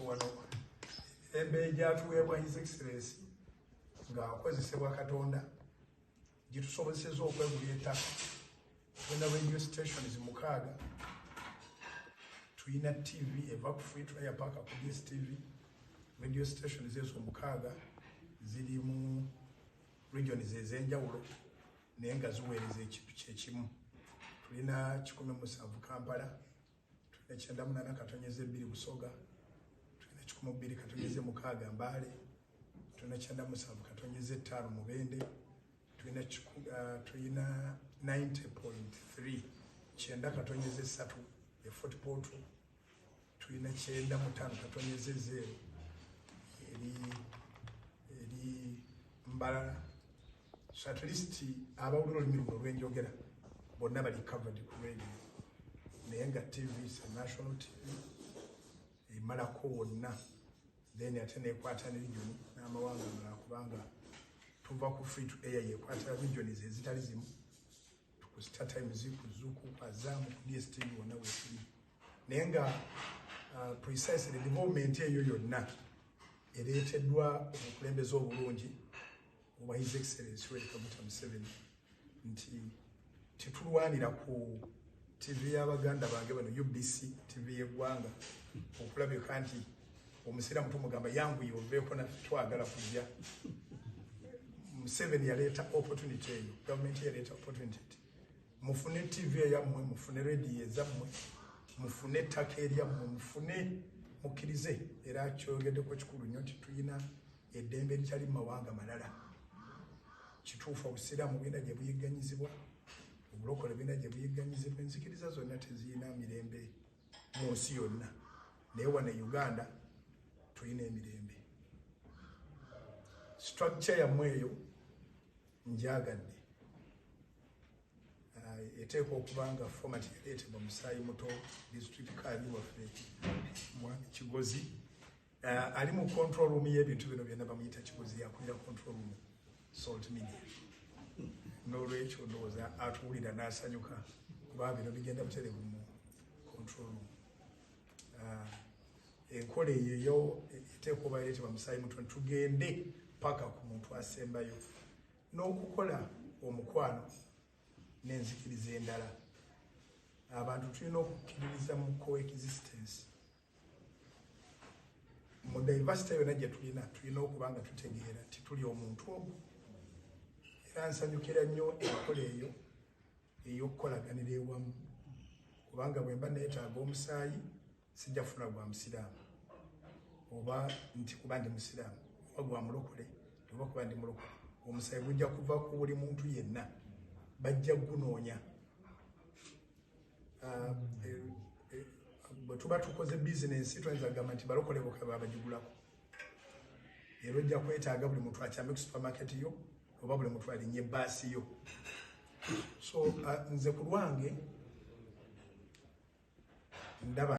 Wano emirembe egyatuweebwa His Excellence ng'akozesebwa Katonda gitusobozeseza okwegulira ettaka. Tulina radio stations 6, tulina TV eva ku free to air paka ku DSTV. Radio stations ezo 6 ziri mu regions ez'enjawulo, naye nga ziweereza ekintu kyekimu. Tulina 107 Kampala, tulina 98.2 Busoga, tulina 102.6 Mbale, tulina 97.5 Mubende, tulina 90.3, 90.3 e Fort Portal, tulina 95.0 eri Mbalala. So at least abawulira olulimi luno olwenjogera bonna bali covered ku radio. Naye nga TV is a national TV emalako wonna, then ate nekwata ne region n'amawanga amalala, kubanga tuva ku free to air yekwata regions ezitali zimu, ku Star Times, ku Zuku, ku Azam, ku DSTV, wonna wetuli. Naye nga precisely development eyo yonna ereeteddwa obukulembeze obulungi obwa His Excellence Yoweri Kaguta Museveni, nti tetulwanira ku TV y'abaganda bange bano, UBC TV y'eggwanga, okulabika nti omusiraamu tumugamba yanguye oveeko naffe twagala kujja. Museveni yaleeta opportunity eyo, gavumenti yaleeta opportunity nti mufune TV eyammwe, mufune radio ezammwe, mufune ettaka eryammwe, mufune, mukkirize. Era kyogeddeko kikulu nnyo nti tulina eddembe eritali mu mawanga malala. Kituufu, obusiraamu bulina gye buyigganyizibwa, obulokole bulina gye buyigganyizibwa, enzikiriza zonna tezirina mirembe mu nsi yonna, naye wano e Uganda tulina emirembe. Structure yammwe eyo njagadde. Eteekwa okuba nga format yaleetebwa musaayi muto, district kaadi waffe mwami Kigozi. Ali mu control room y'ebintu bino byonna, bamuyita Kigozi, yakulira control room Salt Media. N'olwekyo ndowooza atuwulira n'asanyuka, kuba bino bigenda butereevu mu control room. Enkola eyo yo eteekwa oba ereetebwa musaayi muto, tugende paka ku muntu asembayo n'okukola omukwano n'enzikiriza endala. Abantu tulina okukkiririza mu coexistence, mu diversity yonna gye tulina. Tulina okuba nga tutegeera nti tuli omuntu ogwo. Era nsanyukira nnyo enkola eyo ey'okukolaganira ewamu, kubanga bwe mba neetaaga omusaayi sijja kufuna gwa musiraamu oba nti kuba ndi musiraamu, oba gwa mulokole oba kuba ndi mulokole. Omusaayi gujja kuva ku buli muntu yenna, bajja gunoonya. Bwe tuba tukoze bizinensi, tuyinza kugamba nti balokole bokka babagigulako, era ojja kwetaaga buli muntu akyame ku supermarket yo oba buli muntu alinye baasi yo. So nze ku lwange ndaba